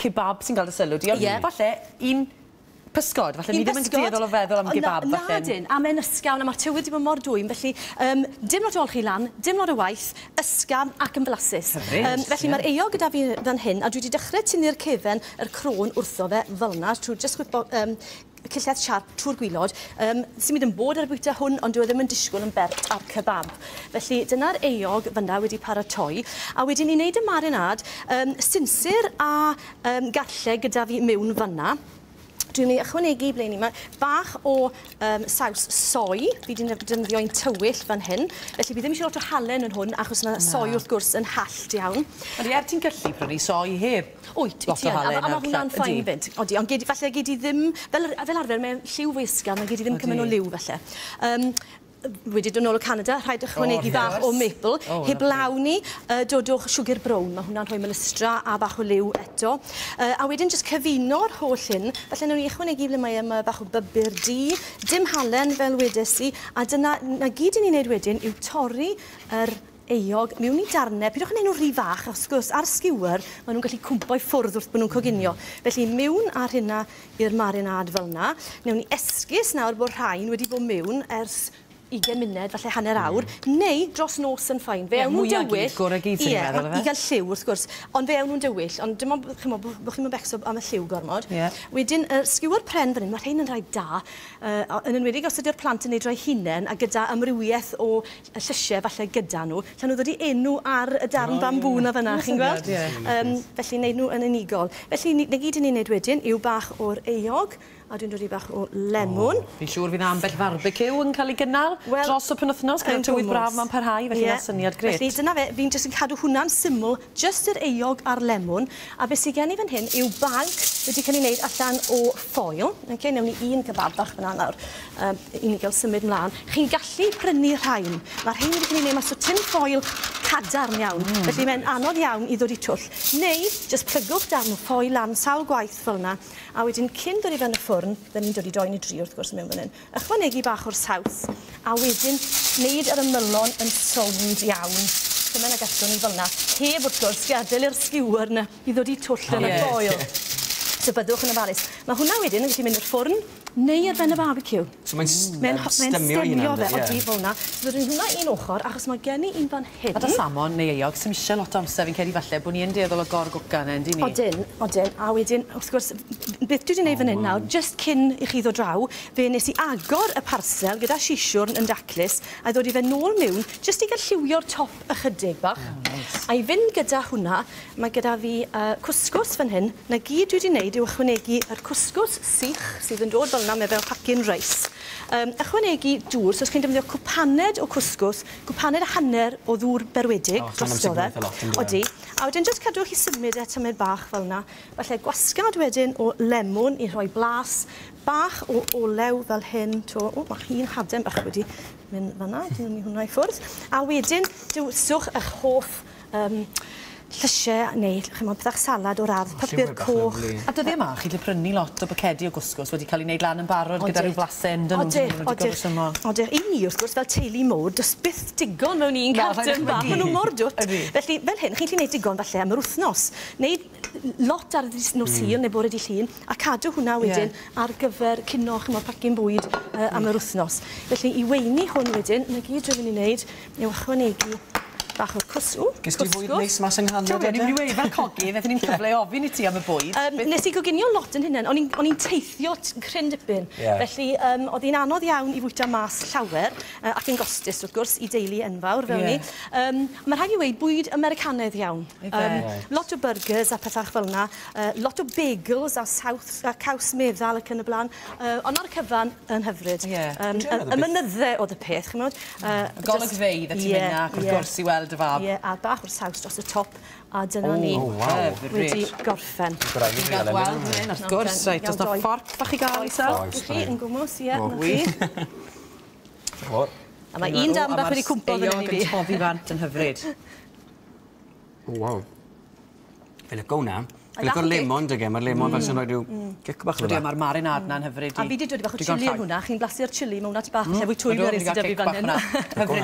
Kebab sy'n cael dy sylw di, ond falle un pysgod, falle ni ddim yn dueddol o feddwl am kebab falle. Na dyn, a mae'n ysgafn, a mae'r tywydd wedi bod mor dwym, felly dim lot o olchi lan, dim lot o waith, ysgafn ac yn flasus. Felly mae'r eog gyda fi fan hyn, a dwi wedi dechrau tynnu'r cefen, yr crôn wrtho fe fel yna, trwy jyst chwipo cyllell siarp trwy'r gwilod. Sy'n mynd yn bod ar y bwyta hwn, ond dyw e ddim yn disgwyl yn bert ar kebab. Felly dyna'r eog fyna wedi paratoi. A wedyn i wneud y marinad, sinsir a garlleg gyda fi mewn fyna. Dwi'n mynd i ychwanegu ble ni yma bach o saws soi. Fi wedi defnyddio un tywyll fan hyn. Felly fi ddim eisiau lot o halen yn hwn, achos mae soi wrth gwrs yn hallt iawn. Ond er ti'n gallu prynu soi heb lot o halen. A mae hwnna'n fine fynd. Odi, ond falle gei di ddim, fel arfer mae'n lliw fwy ysgafn, gei di ddim cymaint o liw falle. Wedi dod nôl o Canada, rhaid ychwanegu bach o maple. Heblaw ni, dodwch siwgr brown. Mae hwnna'n rhoi melystra a bach o liw eto. A wedyn jyst cyfuno'r holl hyn. Felly nawn ni ychwanegu ble mae yma bach o bybyr du, dim halen fel wedes i, a dyna na gyd i ni'n neud wedyn yw torri yr eog mewn i darnau. Pidwch yn neud nhw rhy fach, wrth gwrs, ar skewer, maen nhw'n gallu cwmpo i ffwrdd wrth bod nhw'n coginio. Felly mewn ar hynna i'r marinad fel yna. Newn ni esgus nawr bod rhain wedi bod mewn ers 20 munud, falle hanner awr, neu dros nos yn fine. Fe awn nhw'n dywyll. Gorau gyd sy'n meddwl, ife? I gael lliw, wrth gwrs. Ond fe awn nhw'n dywyll, ond dim ond, chimod, bod chi'n becso am y lliw gormod. Wedyn, sgiwer pren fan hyn, mae rhain yn rhai da, yn enwedig os ydy'r plant yn neud rhai hunain a gyda amrywiaeth o llysiau falle gyda nhw, lle nhw ddod i enw ar y darn bambŵ na fyna, chi'n gweld? Felly, wneud nhw yn unigol. Felly, na gyd i ni'n neud wedyn yw bach o'r eog, a dwi'n dod i bach o lemwn. Fi'n siŵr fydd ambell barbecue yn cael ei gynnal dros y penwythnos, gyda'r tywydd braf ma'n parhau, felly na syniad grêt. Felly dyna fe, fi'n jyst yn cadw hwnna'n syml, jyst yr eog a'r lemwn, a beth sydd gen i fan hyn yw bag wedi cael ei wneud allan o ffoil. Okay, newn ni un kebab bach fyna nawr, i ni gael symud mlaen. Chi'n gallu prynu rhain. Mae'r rhain wedi cael ei wneud mas o tin foil cadarn iawn, felly mae'n anodd iawn i ddod i twll. Neu, jyst plygwch darn o ffoil lan sawl gwaith fel yna, a wedyn cyn dod i fewn y ffwrn, dyn ni'n dod i 2 neu 3 wrth gwrs mewn fan hyn, ychwanegu bach o'r saws, a wedyn wneud yr ymylon yn sownd iawn. Dyma na gallwn ni fel yna, heb wrth gwrs gadael i'r skewer yna i ddod i twll yn y foil. So byddwch yn ofalus. Mae hwnna wedyn yn gallu mynd i'r ffwrn neu ar ben y barbecue. So mae'n stymio fe, odi fel yna. So byddwn hwnna un ochr, achos mae gen i un fan hyn. A da salmon neu eog, sy'm eisiau lot o amser, fi'n credu falle bod ni yn dueddol o gorgwca yna, yndyn ni? Odyn, odyn. A wedyn, wrth gwrs, beth dwi wedi gwneud fan hyn nawr, jyst cyn i chi ddod draw, fe nes i agor y parsel gyda sisiwrn yn daclus, a ddod i fe nôl mewn, jyst i gael lliwio'r top ychydig bach. A i fynd gyda hwnna, mae gyda fi cwsgws fan hyn. Na gyd dwi wedi gwneud yw ychwanegu yr cwsgws sych sydd yn dod fel yna, mae fel pacyn reis. Ychwanegu dŵr, so os chi'n defnyddio cwpaned o cwsgws, cwpaned a hanner o ddŵr berwedig drosto fe. Odi. A wedyn jyst cadwch chi symud e tymed bach fel yna. Falle gwasgad wedyn o lemwn i rhoi blas, bach o olew fel hyn. O, mae un haden bach wedi mynd fan'na, dyn ni hwnna i ffwrdd. A wedyn dewiswch eich hoff llysiau neu chimod pethach salad o'r ardd, papur coch. A dyddiau yma, chi'n gallu prynu lot o bacedi o gwsgws wedi cael ei wneud lan yn barod gyda rhyw flasau yndyn nhw. Odych. I ni, wrth gwrs, fel teulu mowr, does byth digon mewn un carton bach. Maen nhw mor dwt. Felly, fel hyn, chi'n gallu gwneud digon falle am yr wythnos. Neud lot ar nos Sul neu bore dydd Llun, a cadw hwnna wedyn ar gyfer cino, chimod, pacyn bwyd am yr wythnos. Felly, i weini hwn wedyn, na gyd dwi'n mynd i wneud yw ychwanegu bach o'r cwsgws. Ges ti fwyd neis mas yng nghanol? Ti'n mynd i weud fel cogydd, aethon ni'n cyfle i ofyn i ti am y bwyd. Nes i goginio lot yn hynny, o'n i'n teithio cryn dipyn. Felly, oedd hi'n anodd iawn i fwyta mas llawer, ac yn gostus, wrth gwrs, i deulu enfawr fel ni. Mae rhaid i weud bwyd Americanaidd iawn. Lot o burgers a pethach fel yna, lot o bagels a saws, a caws meddal ac yn y blaen. Ond ar y cyfan yn hyfryd. Y mynydde oedd y peth, chimod. Y golygfeydd a ti'n mynd ac wrth gwrs i weld dy fab. Ie, a bach o'r saws dros y top, a dyna ni wedi gorffen. Fi'n gael gweld hyn, wrth gwrs. Reit, oes na fforc fach i gael i sel? Oes, chi, yn gwmws, ie, na chi. A mae un darn bach wedi cwmpo fan hyn i fi. A'r eog yn toddi bant yn hyfryd. O, waw. Fi'n licio hwnna. Fi'n licio'r lemon, dyge, mae'r lemon fel sy'n rhoi rhyw gic bach iddo fe. Mae'r marinad na'n hyfryd. A fi wedi dod i bach o chili yn hwnna, chi'n blasu'r chili, mae hwnna ti bach lle fwy twym ar ei sydd 'da fi fan hyn.